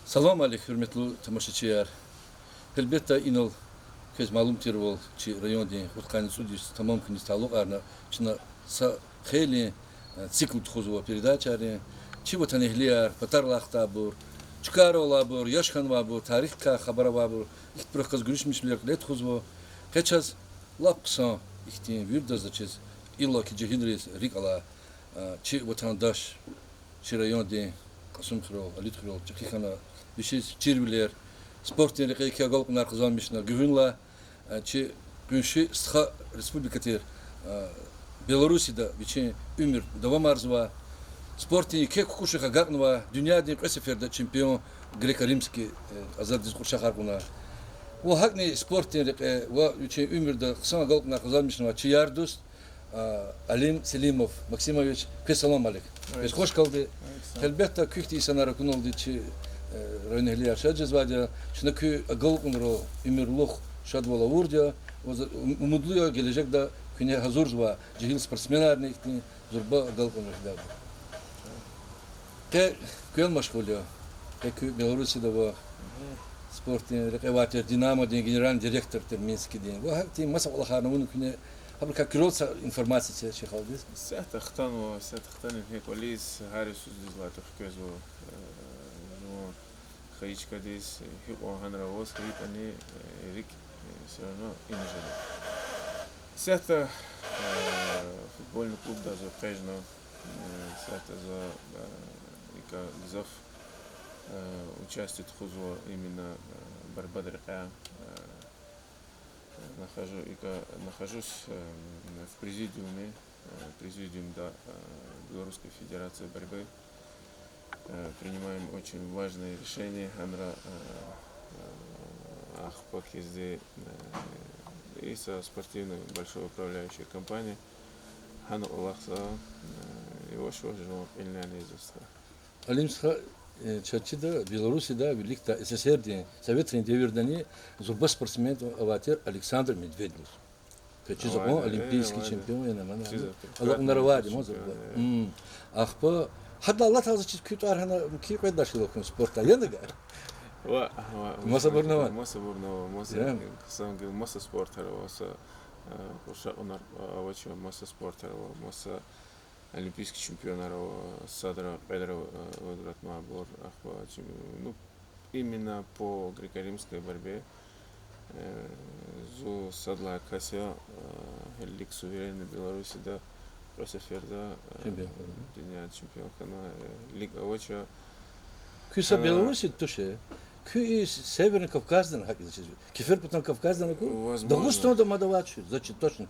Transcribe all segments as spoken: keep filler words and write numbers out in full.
Салам алейк, гьуьрметлу тамашачияр! Гьелбетда, инал квез малум тирвал, чи райондин кьудкъанни цӀуд йис тамам хьуниз талукьарна чна са хейлин, э, цикл тухузва передачайрин. Чи ватанэгьлияр, патарилай хтайбур, чкайрал алайбур, яш хьанвайбур, тарихдикай хабар авайбур, ихьтинбурухъ галаз гуьруьшмишвилер кьиле тухузва. Къе чаз лап хъсан ихьтин виридаз заз чиз, иллаки жегьилриз рикӀ алай, э, чи ватандаш, чи райондин Кьасумхуьрел, Алидхуьрел чӀехи хьана, вичиз чирвилер, спортдин рекье еке агалкьунар къазанмишна, гуьгъуьнлай, э, чи къунши стха республика тир, э, Беларусида вичин уьмуьр давамарзавай, спортдин еке кукӀушрихъ агакьнавай, дуьньядин кьве сеферда чемпион греко-римский, э, азаддиз кьуршахар кьуна. Ва гьакӀни спортдин рекье ва вичин уьмуьрда хъсан агалкьунар къазанмишнавай чи яр-дуст, а, Алим Селимов Максимович, квез салам алейк. Квез хуш калди. Гьелбетда, куь хьтин инсанар акуналди чи, э, районэгьлияр шад жезвайди я, чна куь агалкьунрал уьмуьрлух, шадвал авурди я. Ва за-, ум-, умудлу я, гележегда куьне гьазурзавай жегьил спортсменарни ихьтин зурба агалкьунар хъийидайди. Къе квел машгъул я. Къе куьн Беларусида ава. Спортдин рекье авай тир Динамодин генеральный директор тир Минскдин. Ва гьахьтин маса кӀвалахарни авуна куьне, гьабурукай куьрелди са информация це чи халкьдиз. Исятда хтанва, исятда хтанва гьи кӀвализ, гьар йисуз дуьз лагьайтӀа, хквезва, э, жуван хайи чкадиз, гьикьван гьанра аваз хьайитӀани, э, рикӀ, э, всё равно ина жеда. Исятда, э, футбольный клубдиз экъечӀна, э, исятда за, э, икӀ гзаф, э, участие тухузва именно, э, борьбадин рекьяй, э, нахожу-, икӀ нахожусь, э, в президиуме, э, президиумда, э, Белорусской федерации борьбы. Э, принимаем очень важные решения, гьанра, э, э, ахпа кизди, э, и са спортивный большой управляющая компания, гьана кӀвалахзава, э, и ваш-ваш жуван кьилни ийизва стха. Алим стха, э, чаз чида, Беларусида, виликдай СССР-дин, советрин девирдани зурба спортсмен авай тир Александр Медведев. Квез чиз акьван, олимпийский чемпион, яна мана. Алакьунар авайди ман зурба. Ахпа, гьадалай алатайла заз чиз куь тӀвар гьана, куь кьвед лагьай шила хьун спортда яна гьа? Масабурни ава. Масабурни ава, маса, хъсан гила маса спортар ава, са, э, кьуршакьунар авачир маса спортар ава, маса олимпийский чемпионар ава, садра, кьведра, э, вагратнавайбур, ахпа, ну, именно по греко-римской борьбе, э, зун сад лагьай кас я, э, гьелелиг суверенный Беларусида кьве сеферда, э, дуьньядин чемпион хьана, э, гьелелиг авач. Куьн са белорусиди туш, э? Куьн и Северный Кавказдани гьакӀ заз чиз? Кеферпатан Кавказдани аку? Дагъустанда мад авач, заз чиз точно.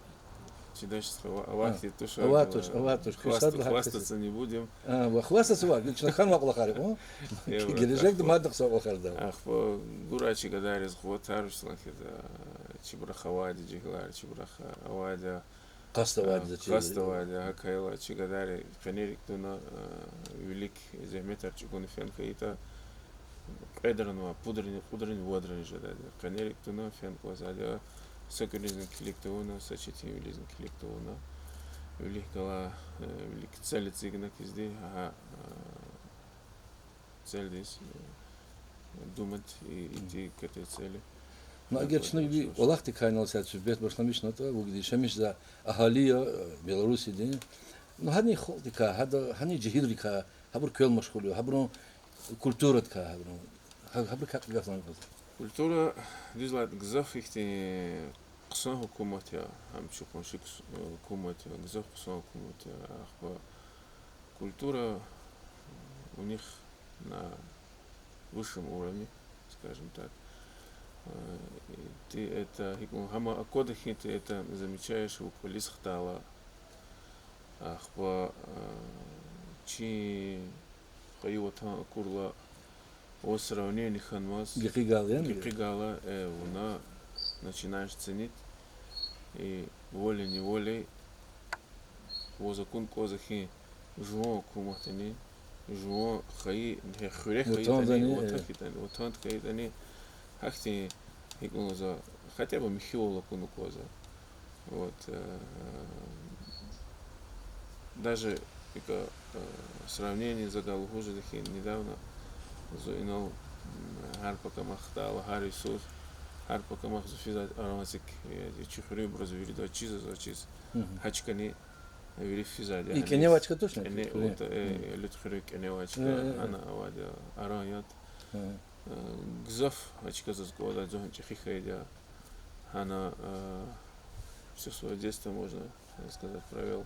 Чидач стха, ава-, авай хьтин туш, авай туш, авай туш. Куьн сад лагьай кас я. Хвастаться не будем. А, ва хвастаться ва, чна хьанвай кӀвалахар я, о? Гележегда мад хъсан кӀвалахар жеда. Ахпа гурай чи гадайриз къуват, гьар вуч лагьайтӀа, чибурухъ авайди жегьилар, чибурухъ авайди, къаст авайди, гьакӀ хьайила чи гадайри къенин рикӀ туна, вилик зегьметар чӀугуна фена хьайитӀа, кьведранвай, пудрани, кьудрани, вадрани жедайди я. Къенин рикӀ туна фена кӀанзавайди я, са кӀуьлуьзни килиг тавуна, са четинвилизни килиг тавуна. Вилик галай, э, вилик цель эцигна кизди, гьа, э, цельдиз, э, думать и идти к этой цели. Ну, эгер чна ви кӀвалахдикай инал са суьгьбет башламишнатӀа, вугиз яшамиш жезвай агьали я, э, Беларусидин. Ну, гьанин халкьдикай, гьада, гьанин жегьилрикай, гьабур квел машгъул я, гьабурун культурадикай, гьабурун, гьа-, гьабурукай гаф лагьана кӀанзава. Культура, дуьз лагьайтӀа, гзаф ихьтин хъсан гьукумат я, гьам чи къунши гьукумат я, гзаф хъсан гьукумат я, ахпа культура у них на высшем уровне, скажем так. Э, и ты это, гьикӀ лугьун, гьам аквада хьи, ты это замечаешь, вун кӀвализ хтайла. Ахпа, э, чи хайи ватан акурла, ваз сравнение хьанмаз, гекъигайла, яни? Гекъигайла, э, вуна начинаешь ценить, и волей-неволей ваз акун кӀанзава хьи, жуван гьукуматдани, жуван хайи, хуьре хьайитӀани, ватан хьайитӀани, ватан хьайитӀани, гьахьтин, гьикӀ лугьузва, хотя бы михьивал акуна кӀанзава. Вот, э, даже икӀ, э, сравнение за галаз лугьуз жеда хьи, недавно зун инал Гьар пакамахъ хтайла, гьар йисуз, гьар пакамахъ зун физвайди я аранзик, э, чи хуьруьнбуруз вирида чизвачиз, гьа чкани вири физвайди я. И гьаниз кӏаневай чка тушни? Кӏане, хуьруьн, э, Луьт хуьруьн кӏаневай чка, гьана авайди я, аран яд. Э, гзаф гьа чка заз кӏандай, зун чӏехи хьайиди я. Гьана, э, всё своё детство, можно сказать, провёл.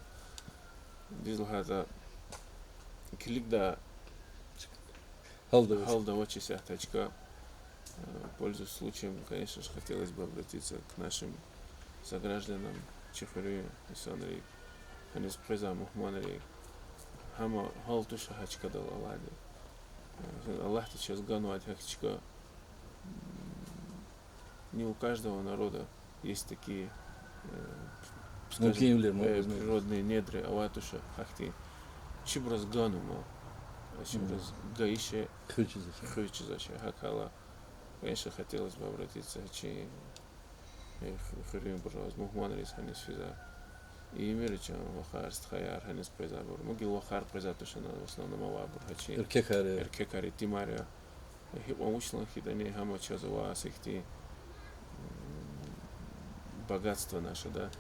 Дуьз лагьайтӏа, килигдай гьалда авач. Гьалда авач исятда чка. Э, пользуясь случаем, конечно же, хотелось бы обратиться к нашим согражданам, чи хуьруьн инсанрик, гьаниз къвезвай мугьманрик. Гьам гьал туш гьа чкадал алайди. Э, Аллагьди чаз ганвайди гьахьтин чка. Не у каждого народа есть такие, э, скажем, мумкинвилер, э, природные недры, авай туш гьахьтин. Чибуруз ганва, чибуруз гайи шей хуьз чизвач. ГьакӀ хьайила, конечно, хотелось бы обратиться чи, э, ху-, хуьруьнбуруз, мугьманриз, гьаниз физвай. Ийимир чан вахар, стхаяр, гьаниз къвезвайбур. Мугил вахар къвезвай туш, в основном авайбур гьа чи эркекар, эркекар, итимар я. Гьикьван вуч лагьана хьайитӀани, гьам чаз авай ихьтин, м, богатство наше, да.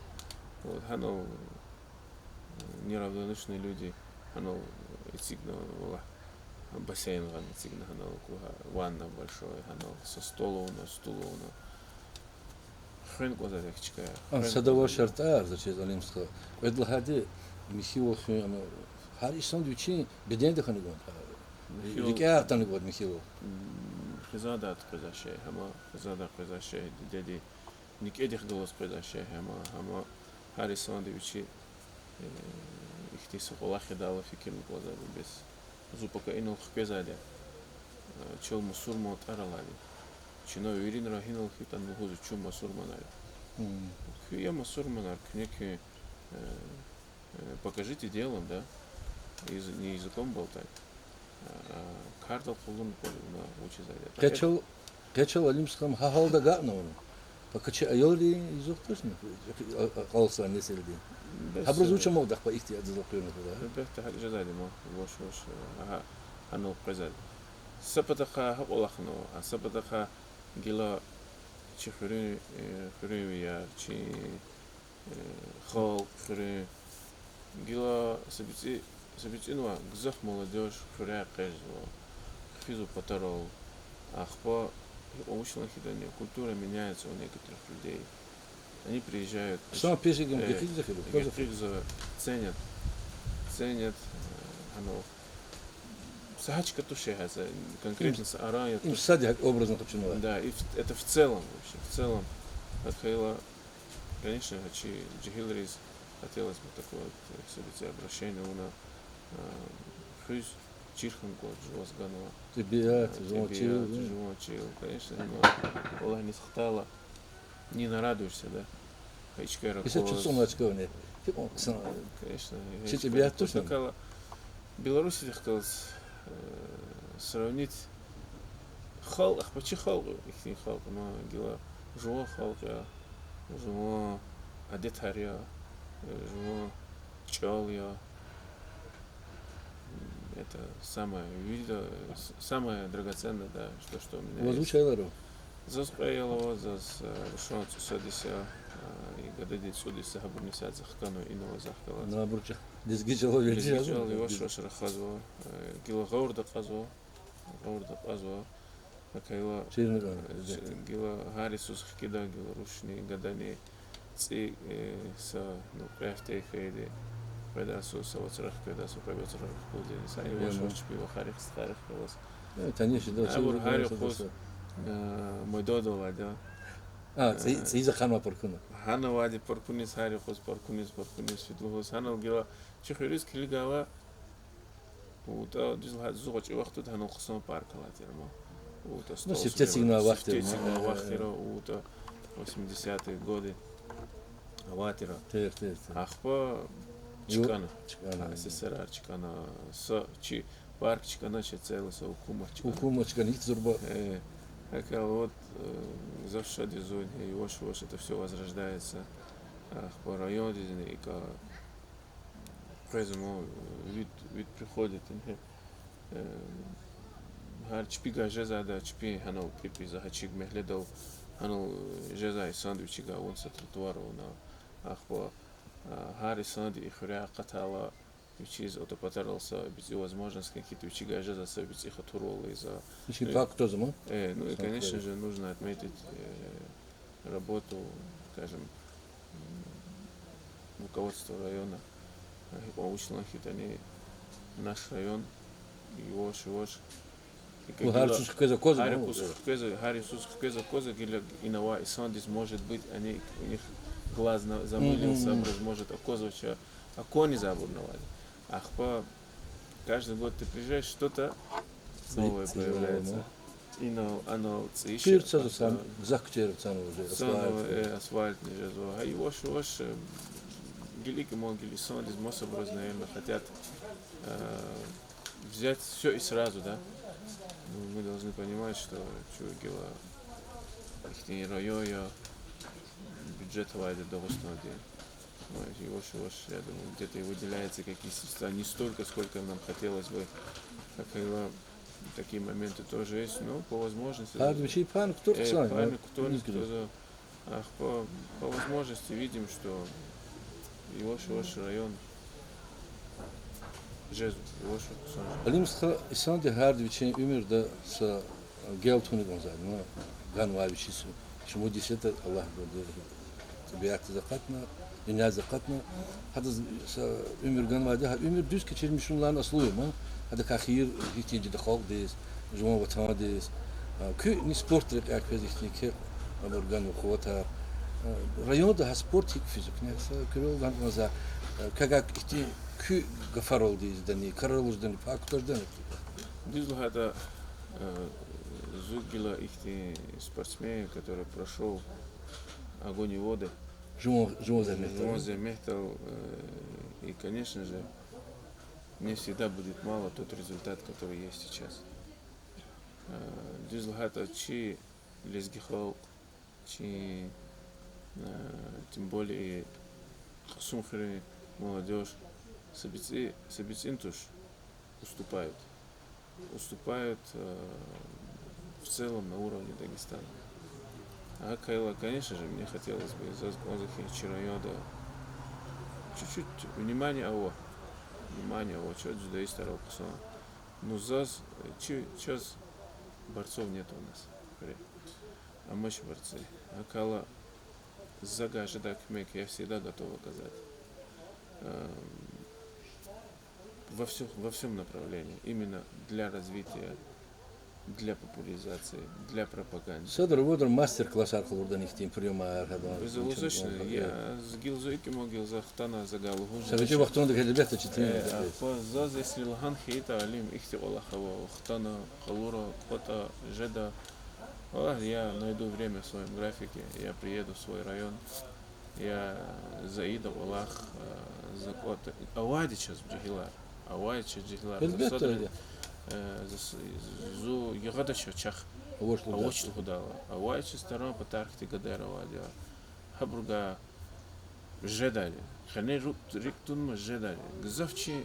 Вот, гьанал, э, неравнодушные люди, гьанал эцигна, валлагь, бассейн гъана эцигна, гьанал куьгьа, ванна большой, гьанал са стол авуна, стул авуна. Хвен кӀанзавайди я гьа чкаяр. Ам садавай шартӀар, заз чиз, Алим стха. Кьвед лагьайди, михьивал хуьн, ам гьар инсанди вичин беденда хьана кӀанда. РикӀяй атана кӀанда михьивал. Хизанда къвезвай шей, гьам хизанда къвезвай шей, дидеди никӀедихъ галаз къвезвай шей, гьам, гьам гьар инсанди вичи, э, ихьтин са кӀвалах ядайла фикирна кӀанзавайди я бес. Зун пака инал хквезвайди я, э, чал мусурман тӀвар алайди. Чна виринра гьинал хьайитӀани лугьузва, чун мусурманар я. Куьн я мусурманар, куьне куьн, э, э, покажите делом, да? Из-, не языком болтать. А, кардал къалурна кӀанзава вуна вучиз ая. Къе чал, къе чал, Алим стха, гьа гьалда агакьнава вуна. Пака чи аялри язух тушни, а, а, акьалтзавай несилди. Гьабуруз вуч амукьда ахпа ихьтин адаз элкъуьрна кӀанда? Гьелбетда, гьакӀ жезвайди я, ма, вуч, вуч, гьа, гьанал къвезвайди. Са патахъай гьа кӀвалахни ава, а са патахъай гила чи хуьруьн, э, хуьруьнвияр, чи, э, халкь, хуьруьн. Гила са бицӀи, са бицӀинвай гзаф молодёжь хуьряй къвезва, физва патарал. Ахпа гьикьван вуч лагьана хьайитӀани, культура меняется у некоторых людей. Они приезжают, хъсан пешекдин, э, гекъигзава, гекъигзава, ценят, ценят, э, гьанал. Са гьа чка туш гьа са, конкретно са аран я, им туш. Сад гьа образно къачунвай. Да, и в-, это в целом вообще, в целом. ГьакӀ хьайила, конечно, гьа чи жегьилриз хотелось бы такое вот, э, к себе обращение авуна, э, хуьз, чир хьун кӀанда жуваз ганва. ТӀебиат, э, жуван чил, тӀебиат, жуван чил, конечно, ну, Аллагьдиз хтайла, не нарадуешься, да? Гьа и чкайра кваз. Исятда чуцун а чкайни. Гьикьван хъсан. Конечно, чи тӀебиат тушни? Беларусдихъ галаз, э, сравнить. Халкь, ахпа чи халкь, ихьтин халкь, ма гила жуван халкь я, жуван адетар я, э, жуван чӀал я. Это самое, вида-, с-, самое драгоценное, да, что, что у меня есть. Ваз вуч аялар ава? Заз кьве аял ава, заз, э, рушан цӀусад йис я, э, и гадади цӀуд йис я, гьабуруни исятда за хканва, инал захъ галаз. Абур чӀал, лезги чӀал, лезги чӀал, иваш-иваш рахазва, э, гила гъавурда кьазва, гъавурда кьазва. ГьакӀ хьайила, э, гила гьар йисуз хкида, гила рушни, гадани, цӀи, э, са, ну, кьве гьафте хьайиди, къведай йисуз, са вацрахъ къведай йисуз, кьве вацрахъ къведай йисуз, са иваш-иваш чпи вахарихъ, стхайрихъ галаз. Э, таниш жеда, абур гьар юкъуз, э, майдандал алайди я. А, цӀийиз, цӀийиз ахъанвай паркуна. Гьана авайди паркуниз, гьар юкъуз паркуниз, паркуниз фидлугьуз. Гьанал гила чи хуьруьз килигайла, УтӀа, дуьз лагьайтӀа, зун гъвечӀи вахтунда гьанал хъсан парк алай тир ма. УтӀа, ну, сифте эцигнавай вахт тир ма. Сифте эцигнавай вахт тир, утӀа, восьмидесятые годы авай тир. Тир, тир, тир. Ахпа чкӀана. ЧкӀана. СССР-ар чкӀана. Са чи парк чкӀана, чи целый са гьукумат чкӀана. Гьукумат чкӀана, гьич зурба. Э, гьакӀ хьайила, вот, э, гзаф шад я зун, э, иваш-иваш это всё возрождается. Ахпа райондизни икӀ къвезва, вид, вид приходит, э, Гьар чпивай жезвайда, чпин гьанал пипӀ ийиз, гьа чиг мягьледал, гьанал жезвай инсанди вичивай авун са тротуар авуна. Ахпа, а, гьар инсанди и хуьряй акъатайла, вичиз ото патарал са бицӀи возможность какие-то, вичивай жезвай са бицӀи хатурвал ийиз. Вичин пак кутазма? Э, ну и, конечно же, нужно отметить, э, работу, скажем, м, руководства района. Гьикьван вуч лагьана хьайитӀани, наш район, его шивош. Ну, гьар йисуз хквез аквазва, гьар йисуз хквез, гьар йисуз хквез аквазва, гила инавай инсандиз, может быть, они, у них глаз на-, замылился, абуруз, может, аквазвач, акваниз абур инавайди. Ахпа каждый год ты приезжаешь, что-то новое появляется. Инал, анал цӀийи шей, гзаф куьтягьай цана уже заново, э, асфальтни жезва. Гьа, и ваш, ваш, э, гила икӀ ма гила инсандиз масабуруз, наверное, хотят, э, взять всё и сразу, да? Ну, мы должны понимать, что чу гила ихьтин район я, бюджет авайди Дагъустандин. Ну, и ваш, ваш, я думаю, где-то и выделяется какие-то средства, не столько, сколько нам хотелось бы. Как и такие моменты тоже есть, но по возможности. Гьар вичин пайни кутур, э, хъсан, пайни кутур, ахпа по возможности видим, что и ваш, ваш район жезва, и ваш хъсан жезва. Алим стха, инсанди гьарда вичин уьмуьрда са гел туна кӀанзавайди, ну, ганвай вичиз, чумуд йис ятӀа, Аллагь гуди, тӀебиатдиз акъатна, дуьньядиз акъатна, гьадаз са уьмуьр ганвайди, гьа уьмуьр дуьз кечирмишунилай аслу я ман, гьадакай хийир гьихьтин жеда халкьдиз, жуван ватандиз, а, куьн спортдин рекьяй квез ихьтин кепӀ абур ганва къуватар. А, районда гьа спорт гьикӀ физва куьне, са куьрелди гьана кӀанзава, а, квевай ихьтин куь гафаралди жедани, краралди жедани, пай кутаз жедани? Дуьз лагьайтӀа, э, зун гила ихьтин спортсмен, который прошёл огонь и воды. Жуван, жуван зегьмет, жуван зегьметдал, э, и, конечно же, мне всегда будет мало тот результат, который есть сейчас. Э, дуьз лагьайтӀа, чи лезги халкь, чи, э, тем более Кьасумхуьруьн молодёжь са бицӀи, са бицӀин туш, уступают. Уступают, э, в целом на уровне Дагестана. ГьакӀ хьайила, конечно же, мне хотелось бы заз кӀанзава хьи чи районда чуть-чуть внимание ава, внимание ава чаз дзюдоистар алахъсан. Ну, заз, э, чи, чаз борцов нет у нас, хуьре. Амач борцы. ГьакӀ хьайила, за гьар жедай куьмек я всегда готов оказать. Эм, во всё-, во всём направлении. Именно для развития, для популяризации, для пропаганды. Садра-вадра мастер-классар къалурдани ихьтин приёмар гьадан. Безалузочно, я гила зун икӀ ма гила за хтана, за гала лугьуз. Советрин вахтунда гьелбетда четин. Э, ахпа заз если лагьана хьайитӀа, Алим, ихьтин кӀвалах ава, хтана, къалура, кӀватӀа, жеда. Валлагь, я найду время в своём графике, я приеду в свой район. Я за ийида кӀвалах, э, за кӀватӀ авайди чаз жегьилар. Авай чаз жегьилар. Гьелбетда, за садра, я. Э, за с-, зун ягъадач чахъ. Авач лугьудайла. Авач лугьудайла. Авай чаз таран патар хьтин гадаяр авайди я. Гьабуругай жедайди. Къенин ру-, рикӀ тунмаз жедайди. Гзаф чи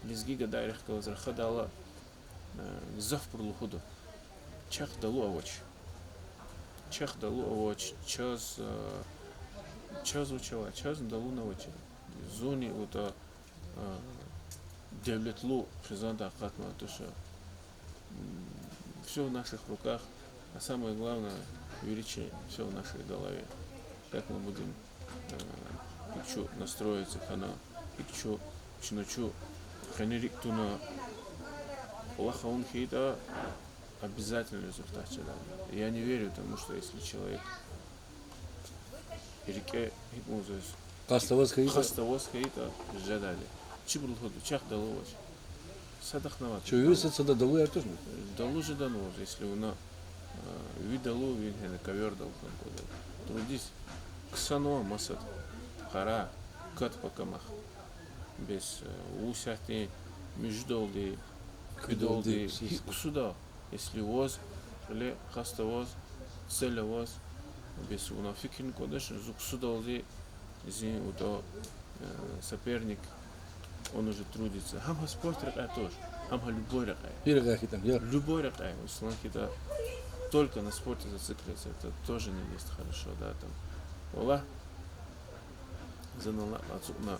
лезги гадайрихъ галаз рахадайла, э, гзафбур лугьуда. Чахъ далу авач. Чахъ далу авач, чаз, э, чаз вуч авай, чаз далуна авач. Зунни вутӀа, э, девлетлу хизанда акъатнавай туш. М, всё в наших руках, а самое главное, вири чи, всё в нашей голове. Как мы будем, э, икӀ чун настроиться хьана, икӀ чун, чна чун къенин рикӀ туна кӀвалах авун хьайитӀа, обязательно результат жеда. Я не верю тому, что если человек рикӀе гьикӀ лугьуз, къаст аваз хьайитӀа, къаст аваз хьайитӀа, жедайди. Чибур лугьуда, чахъ далу авач. Садахъ авач. Чун вири сад-садахъ далуяр тушни? Далу жеда лугьуз, если вуна, э, ви далу, ви гьена ковёрдал хьана кӀанда. Трудись, ксанва масад, къарагъ, кат пакамахъ. Бес, э, вун исятда муьжуьдалди, куьдалди, куьдалди, гьикӀ ксуда, если ваз кьиле къаст аваз, цель аваз, бес вуна фикирни кӀандачни, зун ксудалди, зи вутӀа, э, соперник, Он уже трудится. Гьам гьа спорт рекьяй туш, гьам гьа любой рекьяй. Гьи рекьяй хьайитӀани, я. Любой рекьяй. Ислам хьайитӀа, только на спорте зациклиться, это тоже не есть хорошо, да, там. Валлагь, за на ацукьна,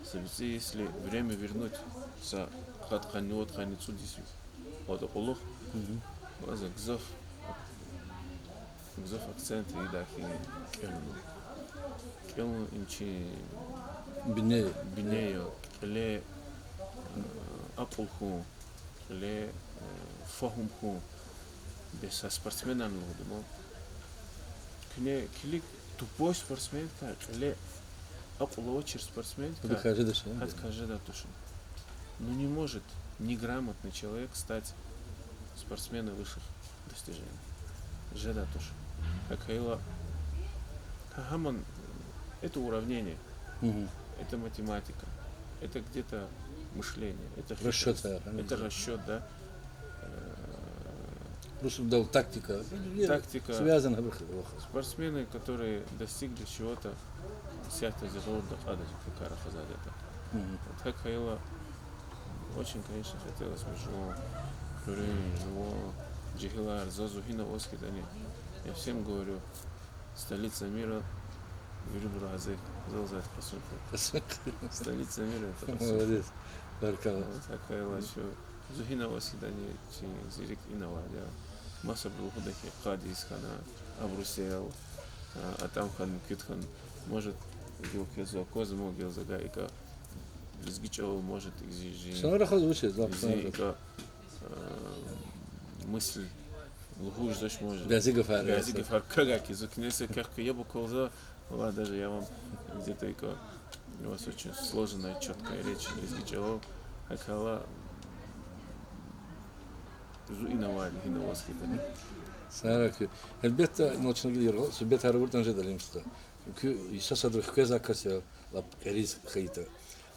са бицӀи, если время вернуть, са къад къанни, вад къанни, цӀуд йис ада кьулухъ, Мгм. Ва за гзаф, гзаф акцент ийида хьи кӀелун. КӀелун им чи Бине. Бине я, кӀеле, э, акьул хьун, кӀеле, э, фагьум хьун. Бес а спортсменарни лугьуда ман. Куьне килиг, тупой спортсменка, кӀеле акьул авачир спортсменка, Гьадакай жеда туш, я? Гьадакай жеда туш. Ну, не может неграмотный человек стать спортсменом высших достижений. Жеда туш. ГьакӀ хьайила, гьа-, гьаман, это уравнение, Мгм. это математика, это где-то мышление, это Расчёт, хитрость, да, это конечно. Расчёт, да. Э, Просто дал тактика. Тактика. Связано вахъ. Спортсмены, которые достигли чего-то, исятда зи гъавурда кьада, зи кар ахъайзавайди я. Мгм. Вот гьакӀ хьайила, очень, конечно, хотелось бы жуван хуьруьн, жуван жегьилар, заз гьина аваз хьайитӀани, я всем говорю, столица мира, вирибуру гьазур, зал заз къасумхуь. Столица мира, это къасумхуь. Молодец. Баркалла. Вот гьакӀ хьайила, чун зун гьина аваз хьайитӀани, чи зи рикӀ ина авайди я. Масабуру лугьуда хьи, къад йис хьана, абуру сел, а, атӀам хьана, муькуьд хьана, может, гила квез аквазма, гила завай икӀ лезги чӀал, может, икӀ зи, зи, Сана рахаз вуч я, зи икӀ, а, мысль лугьуз жезвач, может. Бязи гафар. Бязи гафар квевай хьи, зун куьне са квехъ квеб аквазва, валлагь, даже я вам где-то икӀ, у вас очень сложная, чёткая речь лезги чӀалал, гьакӀ хьайила, зун ина авайди, гьина аваз хьайитӀани. Сагърай куь. Гьелбетда, ина чна гила яргъал суьгьбетар авуртӀани жеда, Алим стха. Куьн са садра хквезвай кас я, лап кьериз хьайитӀа.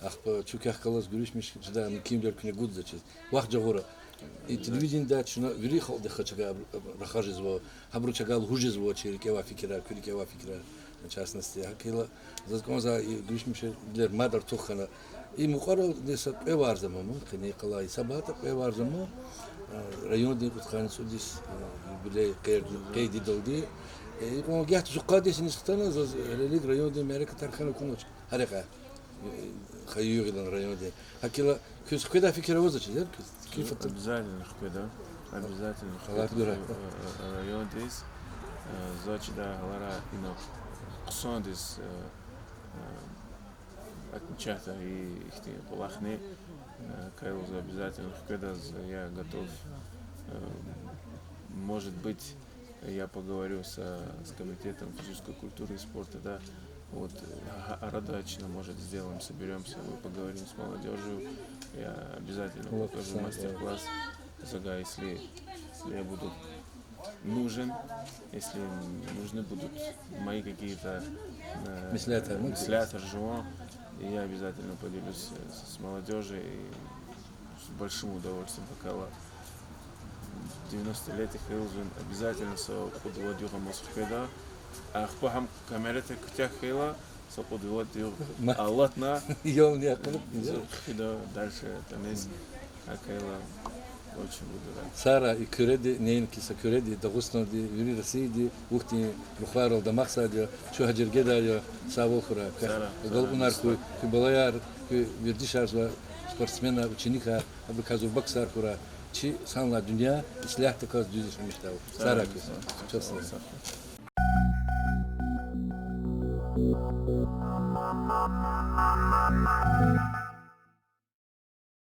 Ахпа чун квехъ галаз гуьруьшмиш жедай мумкинвилер куьне гудзачиз. Вахт жагъура. И телевидениеда чна вири халкьдихъ чавай рахаз жезва, гьабуру чавай лугьуз жезва чи рикӀевай фикирар, куь рикӀевай фикирар, в частности. ГьакӀ хьайила, заз кӀанзавай и гуьруьшмишвилер мад артух хьана. И мукьвара са кьве варз ама, къенин къалай са бата кьве варз ама, а, райондин кьудкъанни цӀуд йис, а, юбилей къейд-, къейддалди. Э, икьван гагь зукъадиз иниз хтана, заз религ райондин мярекатар хьана акунач. Гьа рекьяй, э, Хайи-Югъилан райондин. ГьакӀ хьайила, квез хкведай фикир авазачиз, я? Квез кеф ата. Обязательно хкведа. Обязательно хкведа. Аллагь гурай. Э, э, райондиз, э, заз чидай гьаларай ина хъсандиз, э, э, отмечать и ихьтин кӀвалахни, э, квез обязательно хкведа, я готов, э, может быть, я поговорю со, с комитетом физической культуры и спорта, да. Вот, э, га-, арада чна, может, сделаем, соберёмся, мы поговорим с молодёжью. Я обязательно покажу мастер-класс. Зага, если, если я буду нужен, если нужны будут мои какие-то, э, меслятар, ну, меслятар жуван, я обязательно поделюсь, э, с, с молодёжью и с большим удовольствием, вакала. Девяностолетие хьайила зун обязательно са кьуд-вад югъ амаз хкведа. Ахпа гьам камерада куьтягь хьайила, са кьуд-вад югъ алатна, ёлни акъудна, зун хкведа дальше танез. ГьакӀ хьайила, очень буду рад. Сагърай, и Куьреди, неинки са Куьреди, Дагъустандин, вири Россиядин вухтин рухвайрал дамахзавайди я, чун гьа жергедай я, сагъвал хьурай. Сагърай, галкӀунар хьуй, куь балаяр, куь вердишарзавай спортсменар, ученикар, абурукай зурба ксар хьурай. Чи санлай дуьнья ислягьдаказ дуьз яшамишдайвал. Сагърай куь. Чухсагъ.